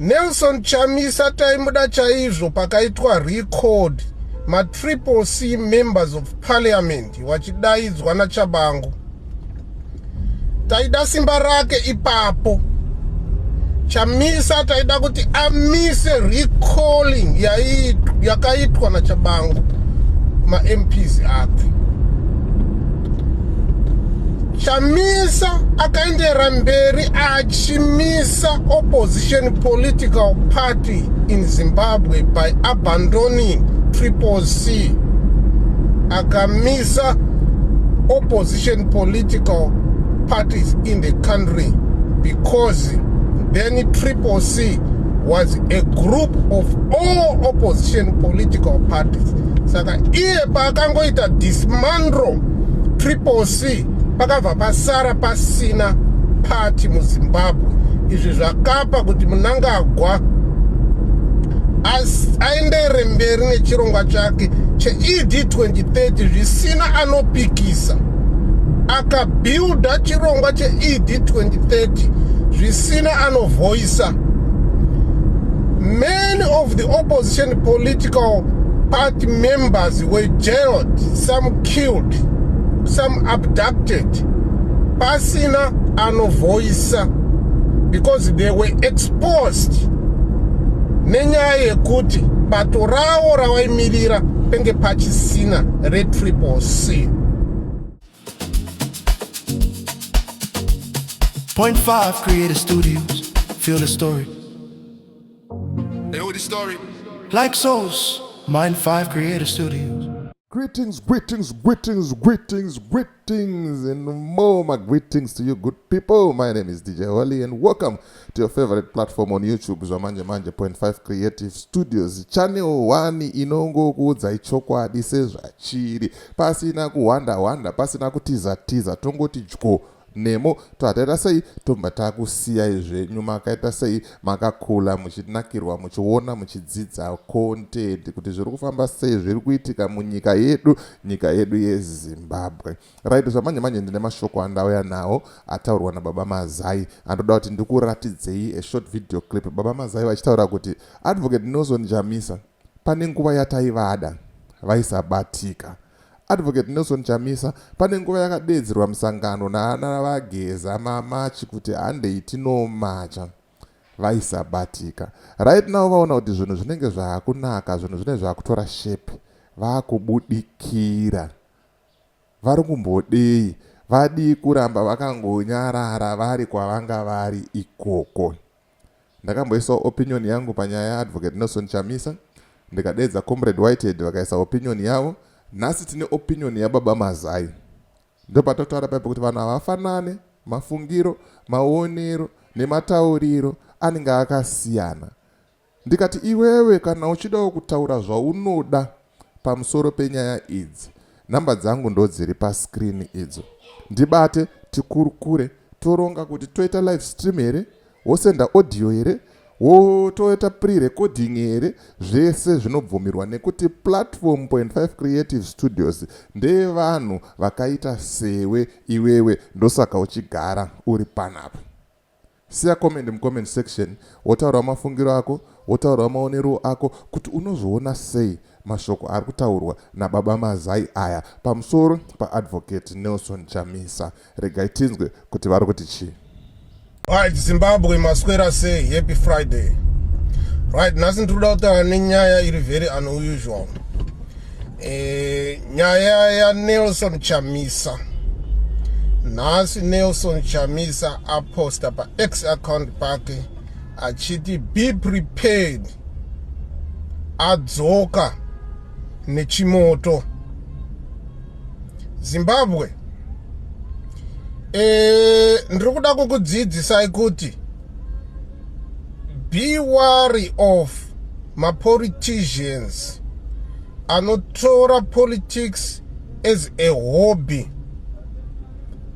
Nelson Chamisa taimuda chaizvo pakaitwa record maTriple C members of parliament wachidaidzwa naChabangu. Taida simba rake ipapo. Chamisa taida kuti amise recalling yakaitwa naChabangu maMPs ake. Chamisa akaendera mberi achimisa opposition political party in Zimbabwe by abandoning Triple C. Akamisa opposition political parties in the country because then Triple C was a group of all opposition political parties. Saka iye paakangoita dismantle Triple C, pakabva pasara pasina party muZimbabwe. Izvi zvakapa kuti Mnangagwa aendere mberi nechirongwa chake cheED 2030 zvisina anopikisa. Akabuilda chirongwa cheED 2030 zvisina anovoisa. Many of the opposition political party members were jailed, some killed, some abducted, pasina anovoisa, because they were exposed nenyaya yekuti bato ravo ravaimirira penge pachisina reTriple C. Point five Creative Studios. Feel the story. They hold the story. Like souls, Mind 5 Creative Studios. Greetings, greetings, greetings, greetings, greetings, and more my greetings to you good people. My name is DJ Wally and welcome to your favorite platform on YouTube, Zvamanje Manje Point 5 Creative Studios. Channel 1 inongokuudzai chokwadi sezvachiri, pasina kuhwanda hwanda, pasina kutiza tiza, tongoti dyo nemo. Tohataita sei, tobva takusiyai zvenyu makaita sei, makakula, muchinakirwa, muchiona, muchidzidza content kuti zviri kufamba sei, zviri kuitika munyika yedu, nyika yedu yeZimbabwe. Right, zvamanje manje ndine mashoko andauya nawo ataurwa nababa Mazai andoda kuti ndikuratidzei, a short video clip, baba Mazai vachitaura kuti Advocate Nelson Chamisa, pane nguva yataivada vaisabatika. Advocate Nelson Chamisa, pane nguva yakadeedzerwa musangano naana vaGeza mamachi kuti handei tinomacha, vaisabatika. Right now vaona kuti zvinhu zvinenge zvaakunaka, zvinhu zvinenge zvaakutora shape, vaakubudikira. Vari kumbodei? Vadii kuramba vakangonyarara vari kwavanga vari ikoko? Ndakamboisawo opinion yangu panyaya yaAdvocate Nelson Chamisa, ndikadeedza Comrade Whitehead, vakaisa opinion yavo. Nhasi tine opinion yababa Mazai. Ndopatotaura paipo kuti vanhu havafanane mafungiro, maonero nematauriro anenge akasiyana. Ndikati iwewe kana uchidawo kutaura zvaunoda pamusoro penyaya idzi, nhamba dzangu ndodziri pascreen idzo, ndibate tikurukure, toronga kuti toita live stream here, wosenda audio here, wotoita pre-recording here. Zvese zvinobvumirwa nekuti platform Point 5 Creative Studios ndeyevanhu vakaita sewe iwewe, ndosaka uchigara uri panapa. Siya comment mucomment section, wotaurawo mafungiro ako, wotaurawo maonero ako kuti unozviona sei mashoko ari kutaurwa nababa Mazai aya pamusoro paAdvocate Nelson Chamisa. Regai tinzwe kuti vari kuti chii. Right, Zimbabwe, maswera sei? Happy Friday. Right, nhasi ndiri kuda kutaura nenyaya iri very unusual, nyaya yaNelson Chamisa. Nhasi Nelson Chamisa aposta paX account pake achiti, "Be prepared, adzoka nechimoto." Zimbabwe, ndiri kuda kukudzidzisai kuti be wary of mapoliticians anotora politics as a hobby,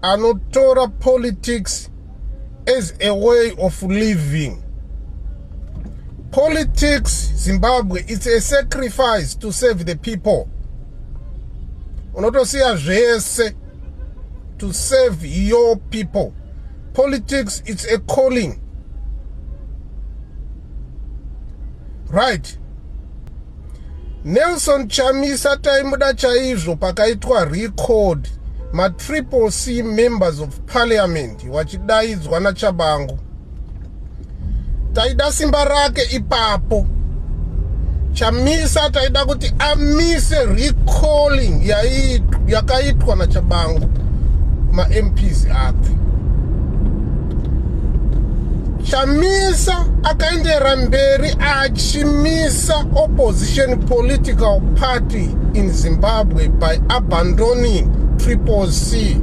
anotora politics as a way of living. Politics, Zimbabwe, it's a sacrifice to save the people. Unotosiya zvese to save your people. Politics, it's a calling. Right, Nelson Chamisa taimuda chaizvo. Pakaitwa record maTriple C members of parliament wachidaidzwa naTshabangu, taida simba rake ipapo. Chamisa taida kuti amise recalling yakaitwa naTshabangu maMPs ake. Chamisa akaendera mberi achimisa opposition political party in Zimbabwe by abandoning Triple C.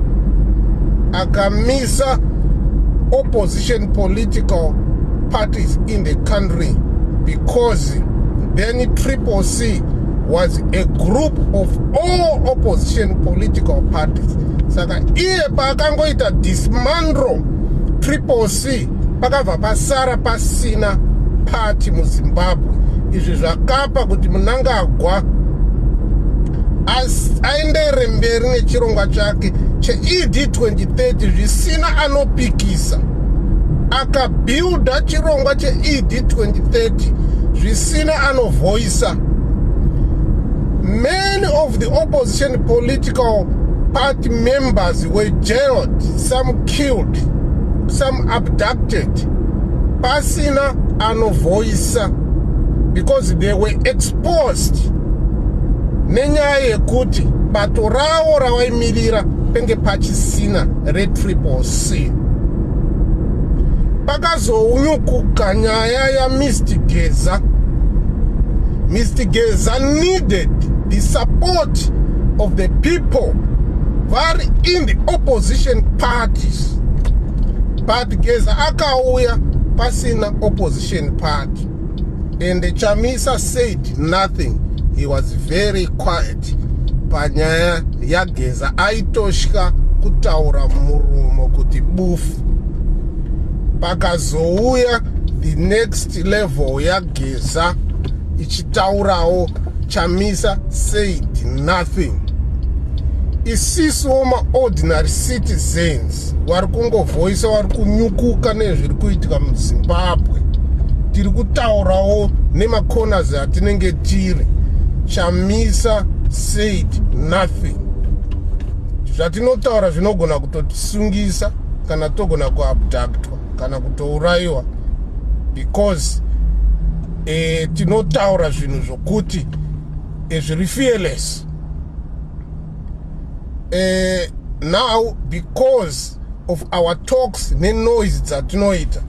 Akamisa opposition political parties in the country because then Triple C was a group of all opposition political parties. Saka iye paakangoita dismantle Triple C, pakabva pasara pasina party muZimbabwe. Izvi zvakapa kuti Mnangagwa aendere mberi nechirongwa chake cheED 2030 zvisina anopikisa. Akabuilda chirongwa cheED 2030 zvisina anovhoisa. Many of the opposition political party members were jailed, some killed, some abducted, pasina anovhoisa, because they were exposed nenyaya yekuti bato ravo ravaimirira penge pachisina reTriple C. Pakazounyukuka nyaya yaMr Geza. Mr Geza needed the support of the people vari in the opposition parties, but Geza akauya pasina opposition party and Chamisa said nothing. He was very quiet panyaya yaGeza. Aitotya kutaura murumo kuti bufu. Pakazouya the next level yaGeza ichitaurawo, Chamisa said nothing. Isisuwo maordinary citizens vari kungovhoisa, vari kunyukuka nezviri kuitika muZimbabwe, tiri kutaurawo nemacorners atinenge tiri. Chamisa said nothing. Zvatinotaura zvinogona kutotisungisa kana togona kuabductwa kana kutourayiwa, because tinotaura zvinhu zvokuti zviri fearless. Now because of our talks nenoise dzatinoita,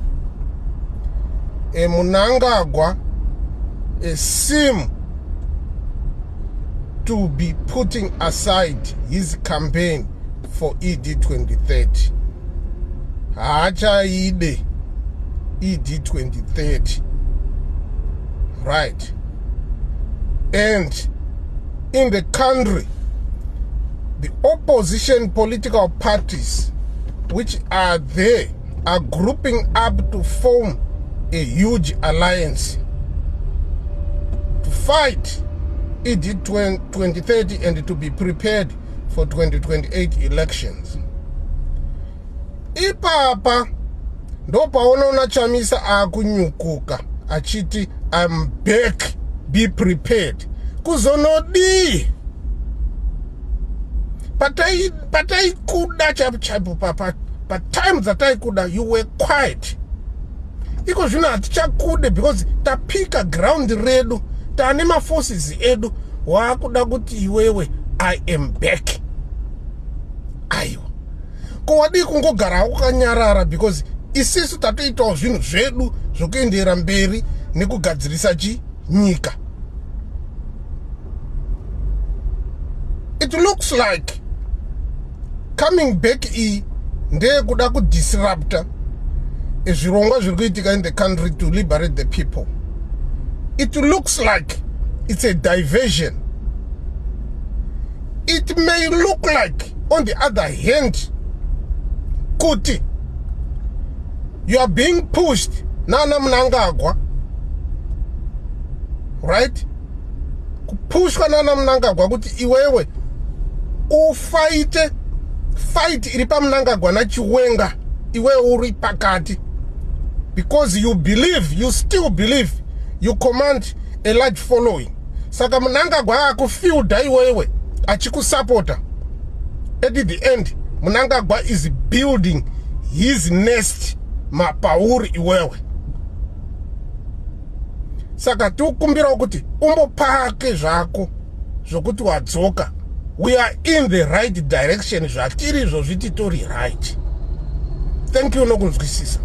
Mnangagwa seem to be putting aside his campaign for ED 2030. Haachaide ED 2030, right? And in the country, the opposition political parties which are there are grouping up to form a huge alliance to fight ED 2030 and to be prepared for 2028 elections. Ipapa ndopaunoona Chamisa akunyukuka achiti, "I'm back, be prepared." Kuzonodii pataikuda chaipo chaipo, patime dzataikuda you were quiet. Iko zvino hatichakude because tapika ground redu, taane maforces edu. Waakuda kuti iwewe, "I am back." Aiwa, ko wadii kungogara wakanyarara? Because isisu tatoitawo zvinhu zvedu zvokuendera mberi nekugadzirisa chinyika. It looks like coming back iyi ndeyekuda kudisrupta zvirongwa zviri kuitika in the country to liberate the people. It looks like it's a diversion. It may look like, on the other hand, kuti you are being pushed nana Mnangagwa, right? Kupushwa nana Mnangagwa kuti iwewe ufighte fight iri paMnangagwa naChiwenga, iwewe uri pakati, because you believe, you still believe You command a large following. Saka Munangagwa akufielda iwewe achikusapota. At the end, Munangagwa is building his nest mapauri iwewe. Saka tikukumbirawo kuti umbopake zvako zvokuti wadzoka. We are in the right direction. Zvatiri izvozvi titori right. Thank you nokunzwisisa.